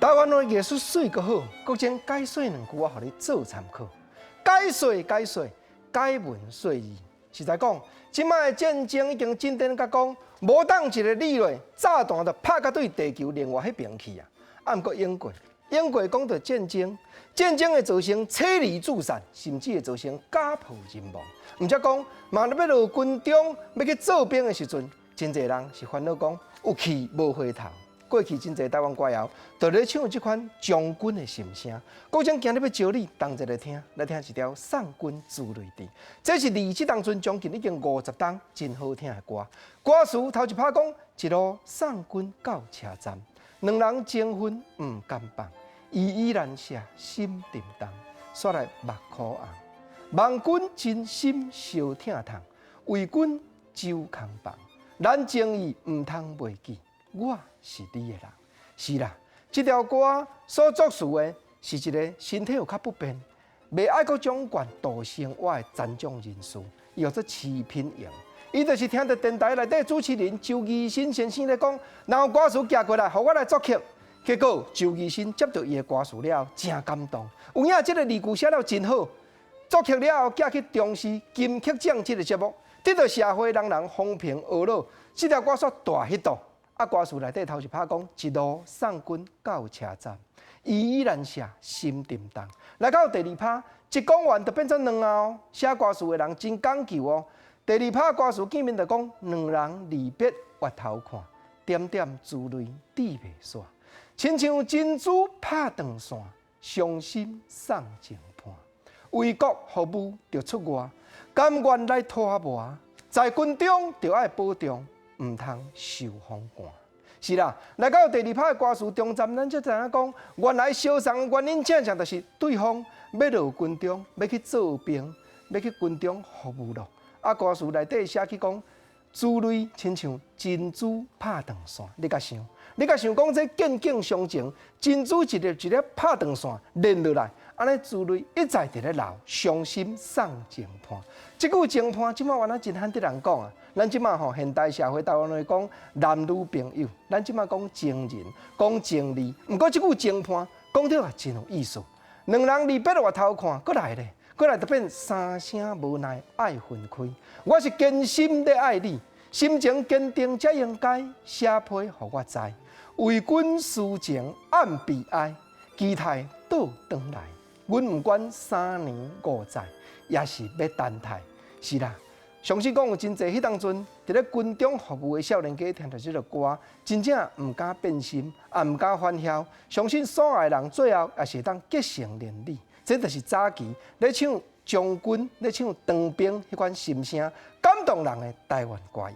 台灣話藝術媠閣好，國珍解說兩句，我予你做參考。解說解說，解文說字。實在講，這擺的戰爭已經進展甲講，無當一个理落，炸彈就拍甲對地球另外彼爿去啊！啊，毋過英國，英國講著戰爭，戰爭會造成妻離子散，甚至會造成家破人亡。毋則講，嘛欲落軍中欲去做兵的時陣，真濟人是煩惱講有去無回頭。過去真濟台灣歌謠，就咧唱這款將軍的心聲。國珍今日欲招你同齊來聽，來聽一條送君珠淚滴。這是離這當陣將近已經50冬真好聽的歌。歌詞頭一拍講，一路送君到車站，兩人情分毋甘放，依依難捨心沉重，煞來目箍紅。望君真心相疼痛，為君守空房，咱情義毋通袂記。我是你的人，是啦。這條歌所作詞的是一个身體有較不便，袂愛閣掌管度生活的殘障人士，伊叫做徐品瑩。伊就是聽著電台內底主持人周儀新先生咧講，然後歌詞寄過來，予我來作曲。結果周儀新接著伊的歌詞了後，誠感動。有影這个字句寫了真好，作曲了後寄去中視金曲獎這个節目，得著社會人人風評呵咾。這條歌煞大彼度。啊！歌詞內底頭一拍講，一路送君到車站，依依難捨心沉重。來到第二拍，一講完就變做兩哦。寫歌詞的人真講究哦。第二拍歌詞見面就講，兩人離別越頭看，點點珠淚滴袂煞，親像珍珠拍斷線，傷心送情伴。為國服務著出外，甘願來拖磨，在軍中著愛保重。毋通受風寒，是啦。來到第二拍的歌詞中站，咱才知影講，原來相送的原因正正就是對方欲落軍中，欲去做兵，欲去軍中服務囉。啊，歌詞內底寫去講，珠淚親像珍珠拍斷線，你共想，你共想講這見景傷情，珍珠一粒一粒拍斷線連落來，按呢珠淚一再佇咧流，傷心送情伴。這句情伴，這擺原來真罕得人講啊！咱這擺吼現代社會台灣話講男女朋友，咱這擺講情人、講情侶。毋過這句情伴講著也真有意思。兩人離別越頭看，閣來咧，閣來就變三聲無奈愛分開。我是堅心咧愛你，心情堅定才應該寫批予我知。為君抒情暗悲哀，期待倒轉來。阮毋管3年5載，也是欲等待。是啦。相信講有真濟彼當陣佇咧軍中服務的少年家聽著這个歌，真正毋敢變心，也毋敢反僥。相信所愛的人最後也是會當結成連理。這就是早期咧唱將軍、咧唱當兵彼款心聲，感動人的台灣歌謠。